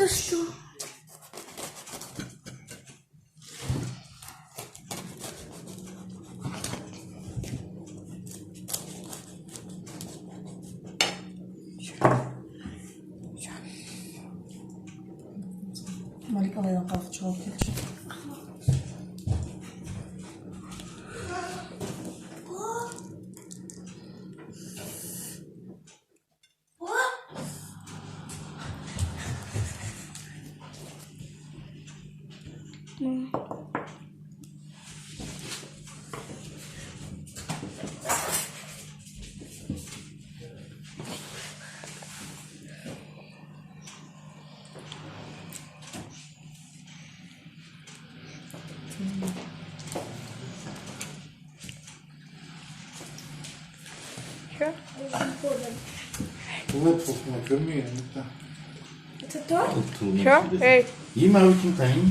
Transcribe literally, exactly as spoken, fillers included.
Что? Малика, алайдан къалкъып чыгъып келчи. Чё? Лопнул, кёрмегенме да. Это то? Чё? Эй. Има, выкинь, тайын.